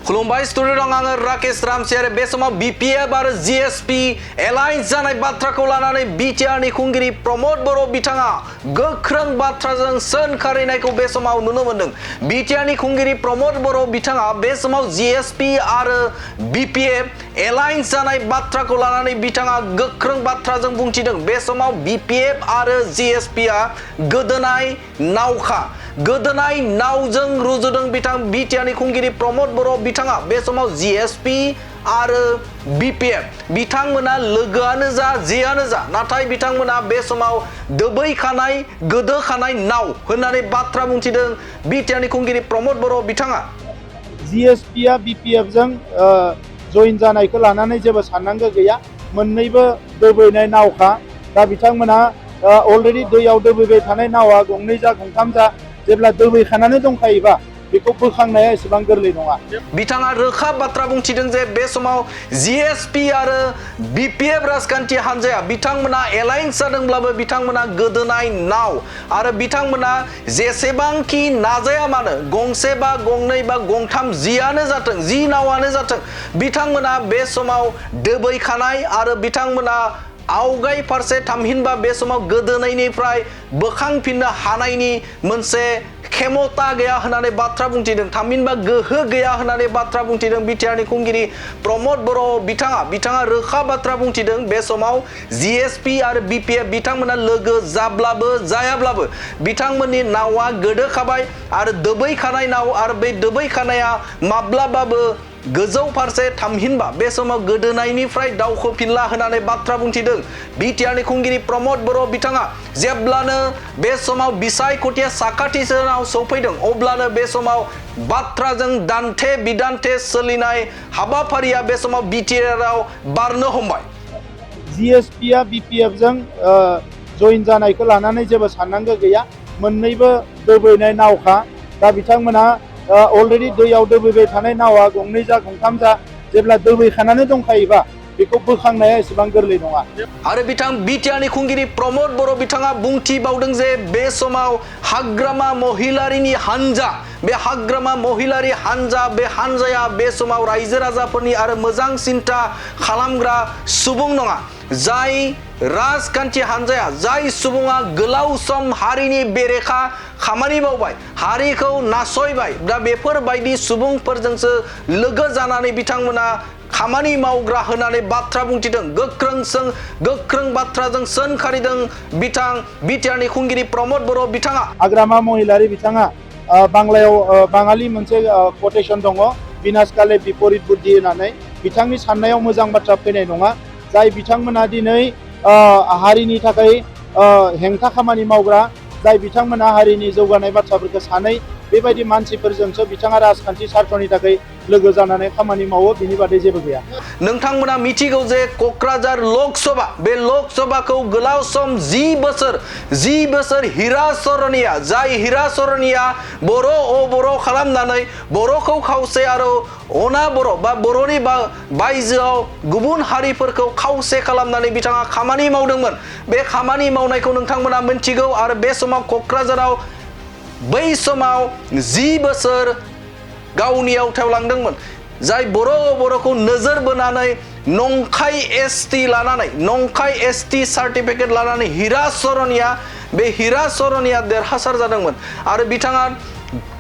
खुलुमबाय स्टुडिअ दं आङो राकेश रामसियारि बे समाव बिपिएफ आरो जिएसपि एलायन्स जानाय बाथ्राखौ लानानै बिटिआरनि खुंगिरि प्रमद बर' बिथाङा गोख्रों बाथ्राजों सोंखारिनायखौ बे समाव नुनो मोन्दों। बिटिआरनि खुंगिरि प्रमद बर' बिथाङा बे समाव जिएसपि आरो बिपिएफ एलायन्स जानाय बाथ्राखौ लानानै बिथाङा गोख्रों बाथ्राजों बुंथिदों। बे समाव बिपिएफ आरो जिएसपिआ गोदोनाय नावखा गोदोनाय नावजों रुजुदों बिथां बिटिआरनि खुंगिरि प्रमद बर' बिथाङा बे समाव जिएसपि आरो बिपिएफ बिथांमोना लोगोआनो जा जेयानो जा नाथाय बिथांमोना बे समाव दोबैखानाय गोदोखानाय नाव होननानै बाथ्रा बुंथिदों बिटिआरनि खुंगिरि प्रमद बर' बिथाङा। जिएसपिआ बिपिएफजों जइन जानायखौ लानानै जेबो साननांगौ गैया, मोननैबो दोबैनाय नावखा। दा बिथांमोना अलरेडि दैयाव दोबैबाय थानाय नावा गंनै जा गंथाम जा जेब्ला दोबैखानानै दंखायोबा बेखौ बोखांनाया एसेबां गोरलै नङा। बिथाङा रोखा बाथ्रा बुंथिदों जे बे समाव जिएसपि आरो बिपिएफ राजखान्थि हान्जाया बिथांमोना एलायन्स जादोंब्लाबो बिथांमोना गोदोनाय नाव आरो बिथांमोना जेसेबांखि नाजाया मानो गंसे बा गंनै बा गंथाम जियानो जाथों जि नावानो जाथों बिथांमोना बे समाव दोबैखानाय आरो बिथांमोना आवगाय फारसे थामहिनबा बे समाव गोदोनायनिफ्राय बोखांफिननो हानायनि मोनसे खेमता गैया होननानै बाथ्रा बुंथिदों, थामहिनबा गोहो गैया होननानै बाथ्रा बुंथिदों बिटिआरनि खुंगिरि प्रमद बर' बिथाङा रोखा बाथ्रा बुंथिदों। बे समाव जिएसपि आरो बिपिएफ बिथांमोना लोगो जाब्लाबो जायाब्लाबो बिथांमोननि नावा गोदोखाबाय आरो दोबैखानाय नाव आरो बे दोबैखानाया माब्लाबाबो गोजौ फारसे थामहिनबा बे समाव गोदोनायनिफ्राय दावखोफिनला होननानै बाथ्रा बुंथिदों बिटिआरनि खुंगिरि प्रमद बर' बिथाङा। जेब्लानो बे समाव बिसायख'थिया साखाथिसिनाव सौफैदों अब्लानो बे समाव बाथ्राजों दान्थे बिदान्थे सोलिनाय हाबाफारिया बे समाव बिटिआरआव बारनो हमबाय। जिएसपिआ बिपिएफजों जइन जानायखौ लानानै जेबो साननांगौ गैया, मोननैबो दोबैनाय नावखा। दा बिथांमोना अलरेडि दैयाव दोबैबाय थानाय नावा गंनै जा गंथाम जा जेब्ला दोबैखानानै दंखायोबा बेखौ बोखांनाया एसेबां गोरलै नङा। आरो बिथां बिटिआरनि खुंगिरि प्रमद बर' बिथाङा बुंथिबावदों जे बे समाव हाग्रामा महिलारिनि हान्जा बे हाग्रामा महिलारि हान्जा बे हान्जाया बे समाव रायजो राजाफोरनि आरो मोजां सिन्था खालामग्रा सुबुं नङा। जाय राजखान्थि हान्जाया जाय सुबुङा गोलाव सम हारिनि बेरेखा खामानि मावबाय हारिखौ नासयबाय दा बेफोरबायदि सुबुंफोरजोंसो लोगो जानानै बिथांमोना खामानि मावग्रा होननानै बाथ्रा बुंथिदों। गोख्रों बाथ्राजों सोंखारिदों बिथां बिटिआरनि खुंगिरि प्रमद बर' बिथाङा। हाग्रामा महिलारि बिथाङा बांलायाव बाङालि मोनसे कटेसन दङ, बिनाशकाले बिपरित बुद्धि होननानै। बिथांनि साननायाव मोजां बाथ्रा फैनाय नङा। जाय बिथांमोना दिनै हारिनि थाखाय हेंथा खामानि मावग्रा, जाय बिथांमोना हारिनि जौगानाय बाथ्राफोरखौ सानै बेबायदि मानसिफोरजोंसो बिथाङा राजखान्थि सार्थनि थाखाय लोगो जानानै खामानि मावो, बिनि बादै जेबो गैया। नोंथांमोना मिथिगौ जे क'क्राझार लकसभा बे लकसभाखौ गोलाव सम 10 बोसोर हिरा सरनिया जाय हिरा सरनिया बर' अबर' खालामनानै बर'खौ खावसे आरो अना बर' बा बर'नि बायजोआव गुबुन हारिफोरखौ खावसे खालामनानै बिथाङा खामानि मावदोंमोन। बे खामानि मावनायखौ नोंथांमोना मिथिगौ आरो बे समाव क'क्राझाराव बै समाव 10 बोसोर गावनि आवथायाव लांदोंमोन। जाय बर'खौ नोजोर बोनानै नंखाय एसटि सार्टिफिकेट लानानै हिरा सरनिया देरहासार जादोंमोन आरो बिथाङा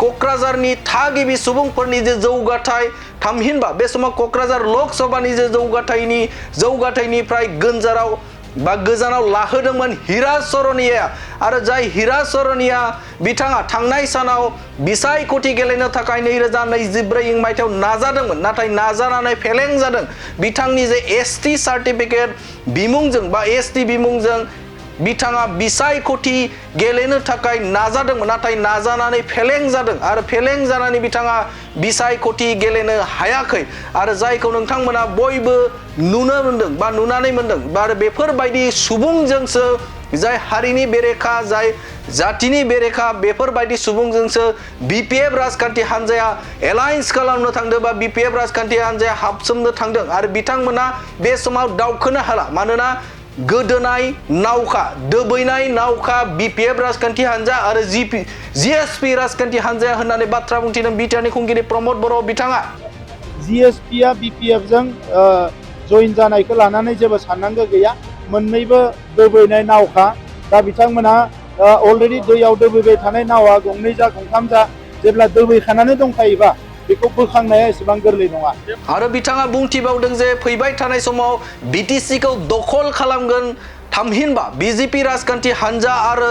क'क्राझारनि थागिबि सुबुंफोरनि जे जौगाथाय थामहिनबा बे समाव क'क्राझार लकसभानि जे जौगाथायनिफ्राय गोजानाव लाहोदोंमोन हिरा सरनिया आरो जाय हिरा सरनिया बिथाङा थांनाय सानाव बिसायख'थि गेलेनो थाखाय 2024 मायथाइयाव नाजादोंमोन नाथाय नाजानानै फेलें जादों। बिथांनि जे एसटि सार्टिफिकेट बिमुंजों बा एसटि बिमुंजों बिथाङा बिसायख'थि गेलेनो थाखाय नाजादोंमोन नाथाय नाजानानै फेलें जादों आरो फेलें जानानै बिथाङा बिसायख'थि गेलेनो हायाखै आरो जायखौ नोंथांमोना बयबो नुनानै मोनदों आरो बेफोरबायदि सुबुंजोंसो जाय हारिनि बेरेखा जाय जातिनि बेरेखा बेफोरबायदि सुबुंजोंसो बिपिएफ राजखान्थि हान्जाया एलायन्स खालामनो थांदों बा बिपिएफ राजखान्थि हान्जाया हाबसोमनो थांदों आरो बिथांमोना बे समाव दावखोनो हाला मानोना गोदोनाय नावखा दोबैनाय नावखा बिपिएफ राजखान्थि हान्जा आरो जिएसपि राजखान्थि हान्जाया होननानै बाथ्रा बुंथिदों बिटिआरनि खुंगिरि प्रमद बर' बिथाङा। GSP आ BPF जों जइन जानायखौ लानानै जेबो साननांगौ गैया मोननैबो दोबैनाय नावखा दा बिथांमोना अलरेडि दैयाव दोबैबाय थानाय नावा गंनै जा गंथाम जा जेब्ला दोबैखानानै दंखायोबा बेखौ बोखांनाया एसेबां गोरलै नङा आरो बिथाङा बुंथिबावदों जे फैबाय थानाय समाव BTC खौ दखल खालामगोन थामहिनबा BJP राजखान्थि हान्जा आरो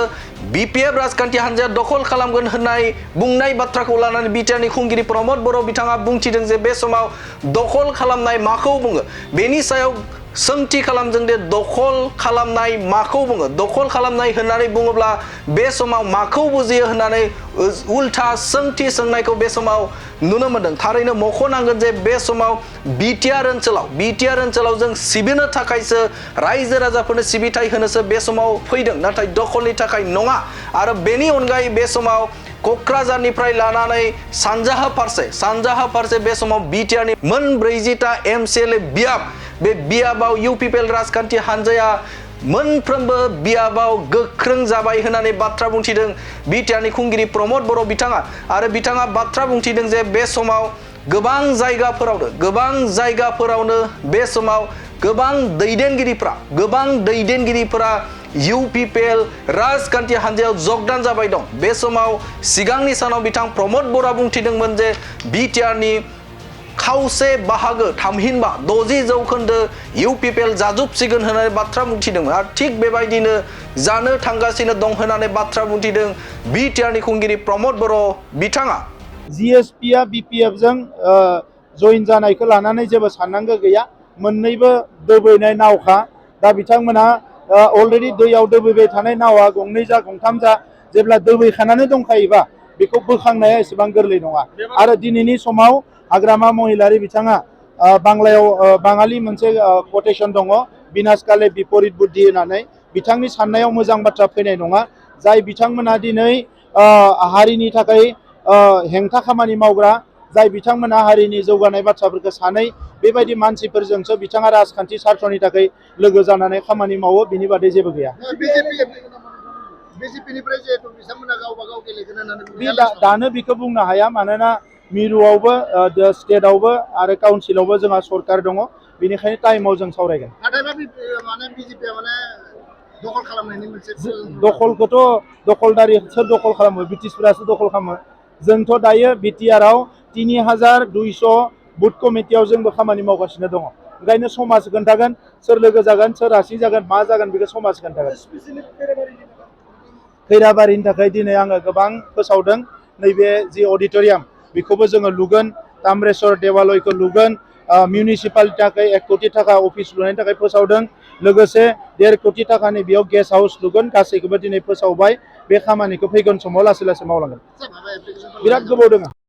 BPF राजखान्थि हान्जाया दखल खालामगोन होननाय बुंनाय बाथ्राखौ लानानै बिटिआरनि खुंगिरि प्रमद बर' बिथाङा बुंथिदों जे बे समाव दखल खालामनाय माखौ बुङो बेनि सायाव सोंथि खालामदों दे दखल खालामनाय माखौ बुङो दखल खालामनाय होननानै बुङोब्ला बे समाव माखौ बुजियो होननानै उल्था सोंथि सोंनायखौ बे समाव नुनो मोनदों थारैनो मख'नांगोन जे बे समाव बिटिआर ओनसोलाव जों सिबिनो थाखायसो रायजो राजाफोरनो सिबिथाय होनोसो बे समाव फैदों नाथाय दखलनि थाखाय नङा आरो बेनि अनगायै बे समाव क'क्राझारनिफ्राय लानानै सानजाहा फारसे बे समाव बिटिआरनि मोन 40टा MCLA बियाब बे बियाबाव UPPL राजखान्थि हान्जाया मोनफ्रोमबो बियाबाव गोख्रों जाबाय होननानै बाथ्रा बुंथिदों बिटिआरनि खुंगिरि प्रमद बर' बिथाङा आरो बिथाङा बाथ्रा बुंथिदों जे बे समाव गोबां जायगाफोरावनो बे समाव गोबां दैदेनगिरिफोरा UPPL राजखान्थि हान्जायाव जगदान जाबाय दं बे समाव सिगांनि सानाव बिथां प्रमद बर'आ बुंथिदोंमोन जे बिटिआरनि खावसे बाहागो थामहिनबा 60% UPPL जाजोबसिगोन होननानै बाथ्रा बुंथिदोंमोन आरो थिग बेबायदिनो जानो थांगासिनो दं होननानै बाथ्रा बुंथिदों बिटिआरनि खुंगिरि प्रमद बर' बिथाङा GSP आ BPF जों जइन जानायखौ लानानै जेबो साननांगौ गैया मोननैबो दोबैनाय नावखा दा बिथांमोना अलरेडि दैयाव दोबैबाय थानाय नावा गंनै जा गंथाम जा जेब्ला दोबैखानानै दंखायोबा बेखौ बोखांनाया एसेबां गोरलै नङा आरो दिनैनि समाव हाग्रामा महिलारि बिथाङा बांलायाव बाङालि मोनसे कटेसन दङ बिनाशकाले बिपरित बुद्धि होननानै बिथांनि साननायाव मोजां बाथ्रा फैनाय नङा जाय बिथांमोना दिनै हारिनि थाखाय हेंथा खामानि मावग्रा जाय बिथांमोना हारिनि जौगानाय बाथ्राफोरखौ सानै बेबायदि मानसिफोरजोंसो बिथाङा राजखान्थि सार्थनि थाखाय लोगो जानानै खामानि मावो बिनि बादै जेबो गैया बिजेपिनिफ्राय जिहेतु बिथांमोना गावबा गाव गेलेगोन होननानै दानो बेखौ बुंनो हाया मानोना मिरुआवबो स्टेटआवबो आरो काउन्सिलावबो जोंहा सरकार दङ बेनिखायनो टाइमाव जों सावरायगोन दखल खालामनायनि मोनसे दखलखौथ' दखलदारि सोर दखल खालामो ब्रिटिशफोरासो दखल खालामो जोंथ' दायो बिटिआरआव 3200 बुथ कमिटियाव जोंबो खामानि मावगासिनो दङ ओंखायनो समाज खोन्थागोन सोर लोगो जागोन सोर रासि जागोन मा जागोन बेखौ समाज खोन्थागोन खैराबारिनि थाखाय दिनै आङो गोबां फोसावदों नैबे जि अडिट'रियाम बेखौबो जोङो लुगोन ताम्रेश्वर देवालयखौ लुगोन मिउनिसिपालिटिनि थाखाय 1 कोटि थाखा अफिस लुनायनि थाखाय फोसावदों लोगोसे 1.5 कोटि थाखानि बेयाव गेस्ट हाउस लुगोन गासैखौबो दिनै फोसावबाय बे खामानिखौ फैगोन समाव लासै लासै मावलांगोन बिराद गोबाव दङ